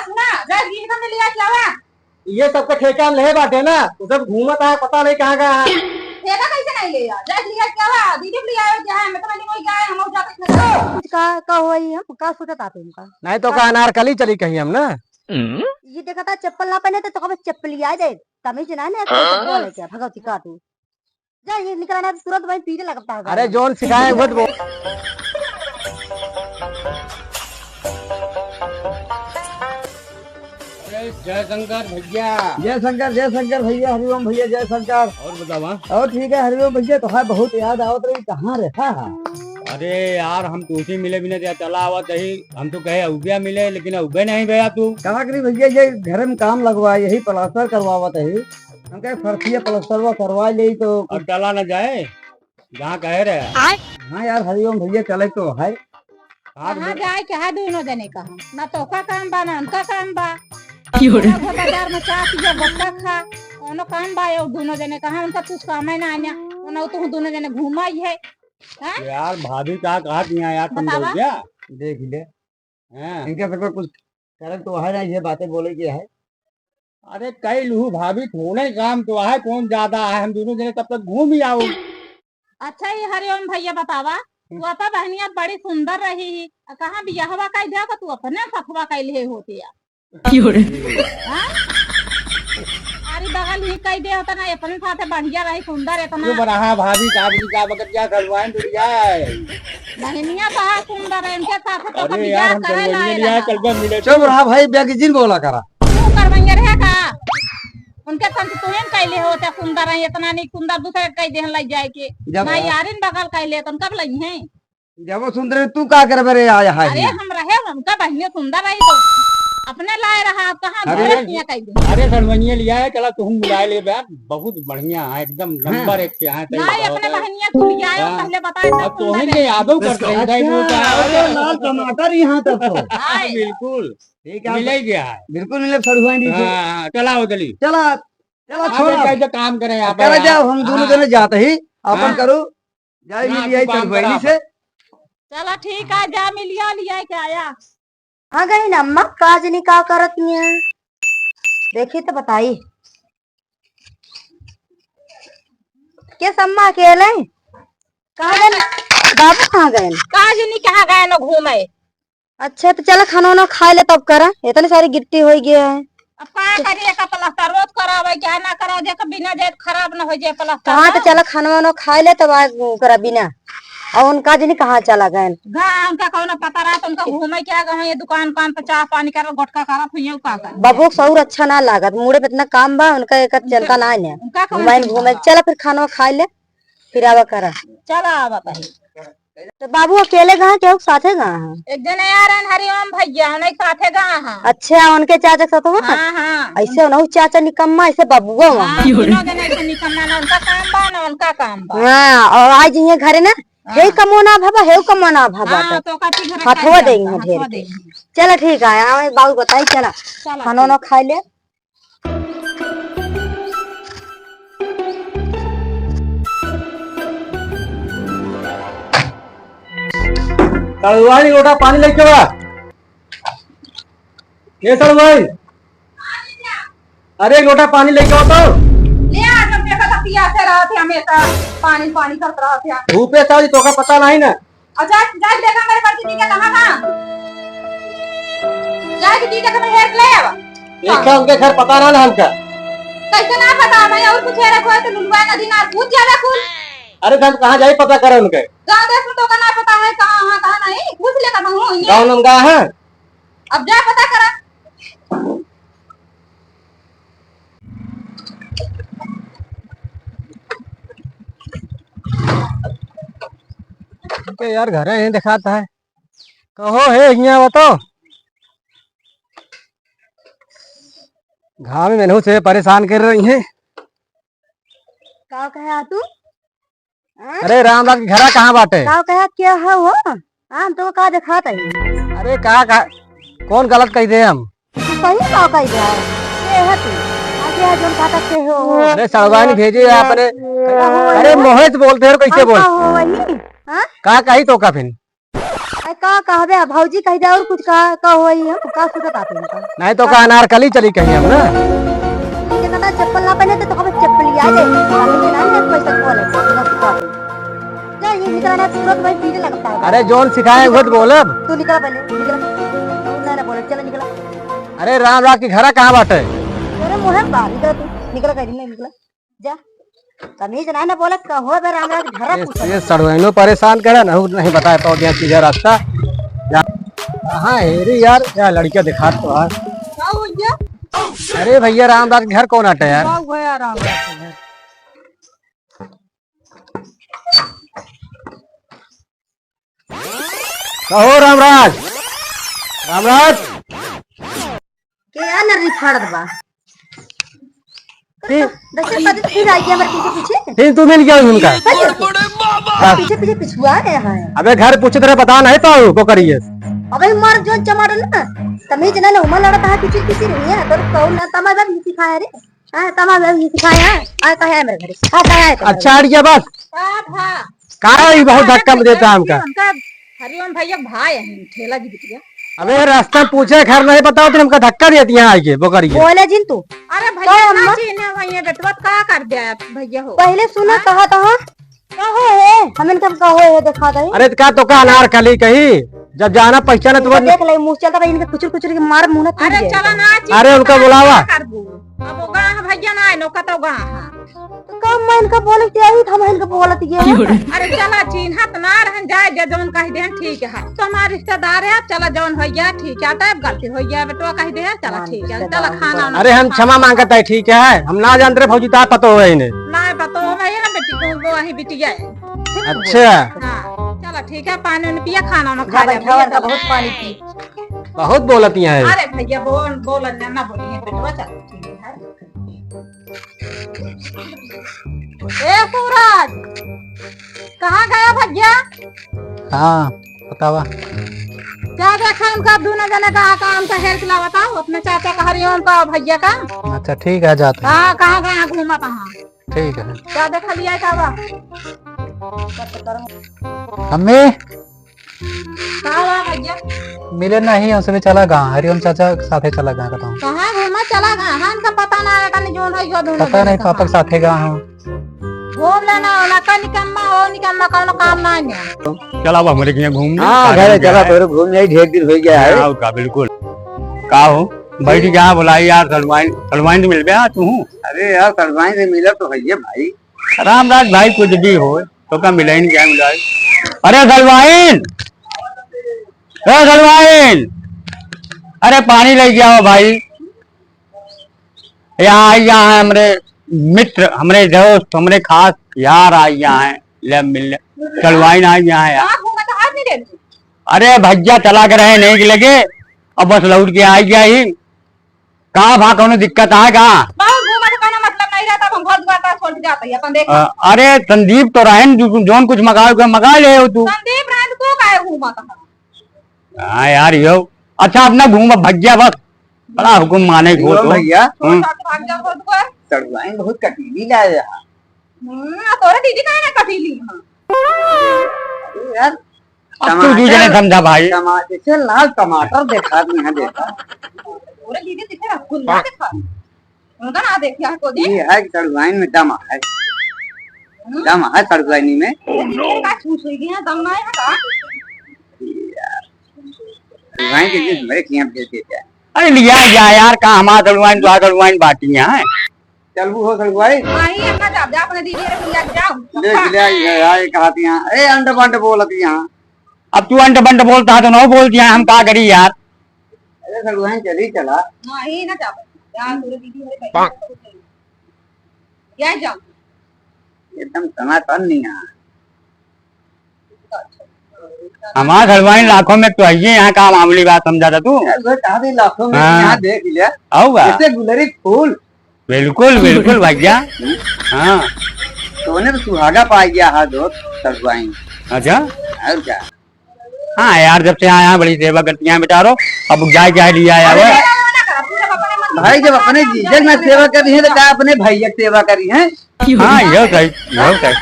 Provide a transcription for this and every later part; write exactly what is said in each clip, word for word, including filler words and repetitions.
सुना, जा दीदी का ले लिया क्या हुआ? ये सबका ठेका में ले बाटे ना, वो सब घूमत है, पता नहीं कहाँ गया है। ठेका कैसे नहीं ले यार? जा लिया क्या हुआ? दीदी को ले आयो क्या है? मैं तो मैंने वही गया है, हम लोग जाते हैं। का, का हुआ ये? हम का सोचत आते उनका? नहीं तो का अनारकली चली कहीं हम ना। ये देखा था चप्पल ना पहने थे तो कब चप्पल ही आ जाए। तमीज ना है ना, ऐसा चप्पल है क्या? भगवती काटू। जा, ये निकल आना, तुरंत वहीं पीटे लगता है। अरे, जौन सिखाए, वो तो बोल। अरे, जय शंकर भैया। जय शंकर, जय शंकर भैया, हरिओम भैया, जय शंकर। और बतावा? और ठीक है, हरिओम भैया, तोहार बहुत याद आवत रही, कहाँ रहता है? अरे यार, हम तुमसे मिले बिना क्या चला आवत ही, हम तो कहे अउबिया मिले, लेकिन अउबे नहीं भैया तू। कहा करी भैया, ये घर में काम लगवा, यही प्लास्टर करवावत ही। हम कहे फर्शिया प्लस्तरवा करवा ले तो और चला ना जाए, जहाँ कहे रहे। आय। हाँ यार, हरिओम भैया चले तो है। हाँ, कहाँ जाए, कहाँ दोनों जने कहाँ? ना तोका काम बा, ना उनका काम बा। क्यों रे? ना वो बाजार में चाह पिया, गुटखा खा, कोनो काम बा, ये दोनों जने कहाँ? उनका कुछ काम है ना, आना, उन्हें तो दोनों जने घूमा ही है। हाँ? यार, भाभी का कहा दिया यार, तुम बतावा। लोग क्या? देख ले। हाँ। इनके फिर कुछ करन तो है ना, ये बातें बोले के है। अरे कई लूहू भाभी, थोड़े काम तो है, कौन ज्यादा है, हम दोनों जने तब तक घूम ही आओ। अच्छा, ये हरिओम भैया बतावा, हम्म। तू अपा बहनिया बड़ी सुंदर रही ही, आ कहाँ बियाहवा कइ दिया का तू अपने सथवा कइ ले होती है? क्यों रे? हाँ? अरे बगल ही कइ दे होता ना, अपने साथे बढ़िया रही, सुंदर इतना। तू बड़ा भाभी का आदमी का बगत क्या करवाएं दुनिया है? बहनिया तो है सुंदर है, इनके साथ तो अरे कभी यार, बियाह हम करे करवइये लाए लिया, रहा। कल बा मिले चुप तो। रहा भाई, बेगिजिन बोला करा। तू करवइये रहे का? उनके साथ तू ही कैले हो, ते सुंदर है, इतना नहीं सुंदर, दूसरे कह दे लग जाए के। जब ना यारिन बगल कैले, तुम कब लगी हैं? जब वो सुंदर है, तू का करबे रे, आया है अरे ये। हम रहे, उनका बहनिया सुंदर रही तो अपने लाए रहा, अब कहाँ अरे, दूसरे किया कह दे। अरे, सड़वइये लिया है, चला तुम मिला ले बे, बहुत बढ़िया है, एकदम हाँ। नंबर एक के है, सही नहीं, बताओ अपने तो। बहनिया को लिया है, हाँ। पहले बताए था, अब तो सुंदर ही है। यादव करते हैं, अच्छा, इधर ही होता है। अरे, लाल टमाटर यहाँ तक तो। हाँ, बिल्कुल। ठीक है, मिल ही गया है। बिल्कुल मिले, सड़ुआई नहीं थे। हाँ, हाँ, चला हो जल्दी। चला, चला, हाँ, छोड़ा। भाई, कैसे काम करे आप, करा आप। जाओ, हम दोनों हाँ। जने जाते ही, अपन हाँ। करो, जाए ना, मिल आई तू काम सड़ुआई करा से। आप। चला, ठीक है, जा मिलिया लिया के आया। आ गई ना अम्मा, का जनी का करत हियाँ? देखी तो बताई। के सम्मा अकेले? कहाँ गए? बाबू कहाँ गए? का जनी कहाँ गए न घूमे? अच्छा, तो चला खाना वाना खाए ले तब करा, इतनी सारी गिट्टी होइ गया है। अब का करी, एका प्लास्टर रोज करावे, क्या ना करावे, जेकर बिना जाए खराब न हो जाए प्लास्टर। कहाँ तो ना। चला खाना वाना खाए ले तब आज करा बिना। और उनका जनी कहाँ चला गए? गा, उनका कौनो पता रहा तो उनका घूमे क्या गए, ये दुकान उकान पे चाह पानी करत, गुटखा करत हुई, का कर। बाबू के सौर अच्छा ना लागत, मुड़े पे इतना काम बा, उनका एक चलता ना है। उनका कौन घुमाइन चिंता घूमे, बा? चला फिर खाना खाए ले, फिर आवा करा। चला आवा तही। तो बाबू अकेले गए, केहू के साथे गए हैं? एक जने आ रहे हैं, हरिओम भैया, उन्हीं के साथे गए हैं। अच्छा, उनके चाचा के साथ हुआ? हाँ, हाँ। ऐसे उन्हों चाचा निकम्मा, ऐसे बबुआ हुआ। हाँ, तीनों जने ऐसे निकम्मा, ना उनका काम बा, ना उनका काम बा। हाँ, और आज ये घरे ना, हाँ। हे कमोना भवा, हे कमोना भवा हाँ, तो। तो का चीज रखा हाथवा है, देंगे हाथवा ढेर के। देंगे। चला ठीक है, हाँ, बाबू बताई, चला। चला, खाना ठीक। वाना खाए ले। सड़ुआई, लोटा पानी लेके आ। ए सड़ुआई, अरे एक लोटा पानी लेके आओ तो। ले आ, जब देखा था पियासे रहत है हमेशा, पानी पानी करत रहत है। धूपे साली तोका पता नहीं ना। और जा, जा के देखा मेरे बड़की दीदी का कहाँ बा? जा के दीदी का हेर ले आवा। देखा उनके घर पता ना ना हमका। कैसे ना पता भाई, और कुछ हेरे खोए तो लुलुआ नदी ना कूद जावे कुल। अरे तो हम कहाँ जाई पता करे उनके? गाँव देश में तो का ना पता है कहाँ, हाँ, कहाँ नहीं, पूछ ले कहाँ हो ये। गाँव नंगा है। अब जा पता करा। के यार, घरे ही देखात है। कहो हे, हियाँ बताओ। घाम में मेनहू से परेशान कर रही है। का कहे आ तू? हाँ? अरे रामलाल के घरा कहाँ बाटे? का कहे, क्या है हो? हाँ, हम तो का देखात है। अरे का, का, कौन गलत कह दे हम? तू सही का कह दे? के है तू? आगे है जोन कहता के हो, हो। अरे सड़वाइन भेजे है अपने। का हो अरे वही? मोहित बोलते हैं, कैसे हम बोल? का हो वही? हाँ? का कही तो का फिर? का कहबे, भौजी कहि दे और कुछ का, का होई, हम का सोचत आते हैं का? नहीं तो का अनारकली चली कहीं हम ना। ये कहता चप्पल ना पहने तो, तो हमें चप्पल लिया दे। हमें ना, ना पैसा खोले, ना सुखा दे। जा, ये निकला ना, तुरंत भाई पीने लगता है। अरे जौन सिखाए वो तो बोलब। तू निकल पहले, निकल। तू ना, ना बोले, चल निकल। अरे राम राज की घरा कहाँ बाटे? अरे मोहन बा, निकल तू, निकल कहीं नहीं निकला। जा, तमीज ना ना बोलत का हो बे राम राज घरा ये, पूछत। ये सड़वैनो परेशान करे ना, नहीं बताए पाओ दिया सीधा रास्ता। जा। कहाँ है रे यार, क्या लड़कियां दिखात तो यार। का हो गया? अरे भैया राम राज घर कौन आटे यार? का हुआ यार राम राज के घर? कहो रामराज, रामराज। के यार नर्री फाड़त बा। फिर? दस पद फिर आई गया हमारे पीछे पीछे। फिर तू मिल गया उनका? पीछे पीछे पिछुआ रहे हैं। अबे घर पूछे तेरे बता नहीं तो वो करिए। अबे मर जो चमाड़ ना, तमीज ना ना उमर लड़ता है पीछे पीछे नहीं है, तो कहू ना तमा जब नहीं सिखाया रे। हाँ, तमा जब नहीं सिखाया है, आ कहे है मेरे घरे, आ कहे है तेरे अच्छा घरे। अड़िया बस। का भा? का ई बहुत धक्का में देता है हमका? उनका हरिओम भैया भाई है, ठेला की बिटिया। अबे रास्ता में पूछे घर नहीं बताओ तो हमका धक्का देती है आइके बोकरिया। बोले जिन तू। अरे तो भैया ना अम्मा? चीन्हे वही है बेटवा, का कर दिया भैया हो? पहले सुना हाँ? कहा तो हाँ? कहो है, हम इनका कहो है दिखा दे। अरे तो का तो का अनारकली कही, जब जाना पहचाना तो इनका देख ले मुँह चलता भाई, इनके कुचुर कुचुर के मार मुँह ना टूट अरे जाए। चला ना चीन्हे अरे उनका तो बुलावा। का करबू? अब वो गाँव भैया ना है, नौका तो गाँव है। तो कब मैं इनका बोले के आई, हम इनका बोलत ये। अरे चला, चिन्हत ना रहन जाए, जे जौन कह देहन ठीक है। तो हमार रिश्तेदार है, चला जौन होइया ठीक है, तब गलती होइया, बेटवा कह देहन, चला हाँ, ठीक है, रिश्तेदार चला खाना वाना अरे हम खा। क्षमा मांगत है, ठीक है, हम ना जानत रहे भौजी ता पतो है इन्हें। ना पतो है भैया, बेटी को वो वही बिटिया है। अच्छा। हाँ, चला ठीक है, पानी उनी पिया, खाना उना खा जा ले, भैया, इनका चला। बहुत पानी पी। बहुत बोलती है। अरे भैया बोल, बोल ना, ना बोली है बेटवा, चला ठीक है। ए सूरज, कहाँ गया भैया? हाँ, बतावा। क्या देखा उनका दोनों जने का काम का हेल्प ला बताओ, अपने चाचा का हरिओम का भैया का। अच्छा ठीक है, जाते हैं। हाँ, कहाँ गया घूमा कहाँ? ठीक है। क्या देखा लिया का बा? अम्मी, का बा भैया? मिले नहीं, हमसे भी चला गा, हरिओम चाचा के साथे चला गा, कहता हूँ। कहाँ घूमा चला गा? हमका पता ना है, कनी जोन है, यो दोनों पता नहीं, पापा के साथे गा हूँ। घूम लेना, ना का निकम्मा, हो निकम्मा, कौनो काम ना है। चला अब हमरे के यहाँ घूम ले, हाँ, सारे घरे लोग चला, आए। तोरे घूम जाई, ढेर दिन हो गया है। हाँ, और का, बिल्कुल। का हो? बैठ जा, बुलाई यार, सलवाइन, सलवाइन से मिलबे, हाँ, तू हूँ। अरे यार, सलवाइन से मिला तो है ये भाई। रामराज भाई, कुछ भी हो, तो का मिलाइन क्या मिलाए? अरे सलवाइन, ए सलवाइन, अरे पानी लेके आओ भाई। यहाँ आई, यहाँ है हमरे मित्र, हमरे दोस्त, हमरे खास यार आई यहाँ है, ले मिलने। सलवाइन आई यहाँ है यार। कहाँ घूमा था, हाथ नहीं देते? अरे भैया चला के रहे नहीं के लगे, अब बस लौट के आई गया ही। का भा कौनो दिक्कत आए का? बहुत घूमा तो कौनो मतलब नहीं रहता, अब हम घर दुआर का छोड़ के जाते हैं, अपन देख। अ-, अरे संदीप तो रहन, जो, जौन कुछ मगावे के मगा ले हो तू। संदीप रहन, तू काहे घूमा था? हाँ यार, यो। अच्छा, अपना घूमा भैया बस। बड़ा हुकुम माने को यो तो। भैया। हम्म। साथ भाग जा, घर दुआर। सड़ुआइन बहुत कटीली लाए यहाँ। हम्म, तोरे दीदी काहे ना कटीली यहाँ? अरे यार, अब तू दू जने टमाटर, समझा भाई। टमा-, जैसे लाल टमाटर देखा नहीं है, देखा। तोरे दीदी दिखे रसगुल्ला देखा। उनका ना देखिया है को दे। ये है कि सड़ुआइन में दम है। हम्म? दम है सड़ुआइनी में। Oh no! का छूछ हुई गया, दम ना है का? यार। सड़ुआइन के दिन भरे किया भेज देते हैं। अरे लिया जा यार, का हमार सड़ुआइन, दुआ सड़ुआइन बाटी है। चलबू हो सड़ुआई? नहीं, हम ना जाब, जा अपने दीदी के लिया के जाओ। ले, ले आई है, आई कहा थी यहाँ। ए, अंड बंड बोलत यहाँ। अब तू अंड बंड बोलता है तो ना बोल दिया, हम का करी यार? अरे सड़ुआई चली चला। नहीं, ना जाब। जा, तोरे दीदी मेरे बैठे हैं, तो चल। या जाओ। एकदम सनातन नहीं है। हमार सड़ुआइन लाखों में तो है, यहाँ का मामूली बात समझा था तू? यार, वो कहा भी लाखों में हाँ। यहाँ देख लिया। आऊगा। जैसे गुलरी फूल। बिल्कुल, बिल्कुल भैया। हाँ। तो उन्हें तो सुहागा पा गया है दोस्त, सड़ुआइन। अच्छा। और क्या? हाँ यार, जब से आया है बड़ी सेवा करती हैं बेचारो। अब जाए जाए लिया आया है। भाई जब अपने जीजक ना सेवा करी है तो क्या अपने भैया की सेवा करी है? हाँ, यो सही, यो सही।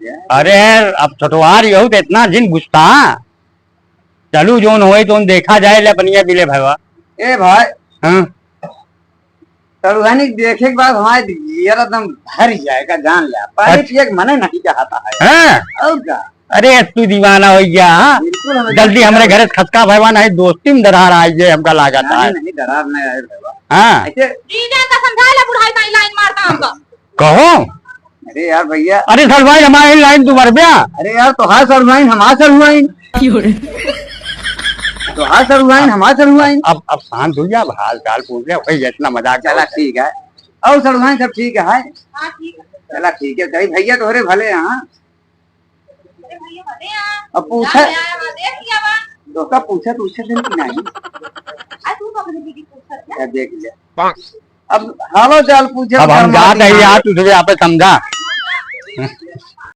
अरे, अब छोटवार यहू तो इतना जिन गुस्सा। चलू, जोन होई तोन देखा जाए, ले बनिया बिले भवा। ए भाई। हाँ। सड़ुआइन देखे के बाद हमारे जियर एकदम भर जाएगा, जान ले। पानी अच्छा। पिए के मने नहीं चाहता है। हाँ। और का? अरे, तू दीवाना हो गया, हाँ? बिल्कुल, हमें जल्दी हमरे घरे से खसका भवा, नहीं दोस्ती में दरार आई है, हमका लागत नहीं, है। नहीं, दरार नहीं आए भवा। हाँ। ऐसे जीजा का समझा ले, बुढ़ाई का लाइन मारता हमका। कहो। अरे यार भैया। अरे सड़ुआइन, हमारी लाइन तू मर गया। अरे यार, तो हाँ सड़ुआइन, हमार सड़ुआइन। क्यों रे? तो हाँ सड़ुआइन, हमार सड़ुआइन। अब, अब शांत हो जा, अब हाल चाल पूछ ले, वही इतना मजाक चला, बहुत है। ठीक है। और सड़ुआइन सब ठीक है? हाँ, ठीक है। चला ठीक है, कही भैया तोहरे भले हैं, हाँ। अरे भैया भले हैं। अब पूछे, जा, जा, जा, देख लिया बा। दोस्ता पूछे, पूछे दिन की नहीं। आ, तू तो अपनी दीदी पूछत है। या देख लिया। अब हालो चाल पूछे अब तो हम शर्मा जात दी है ना। यार, तू सबे आपे समझा।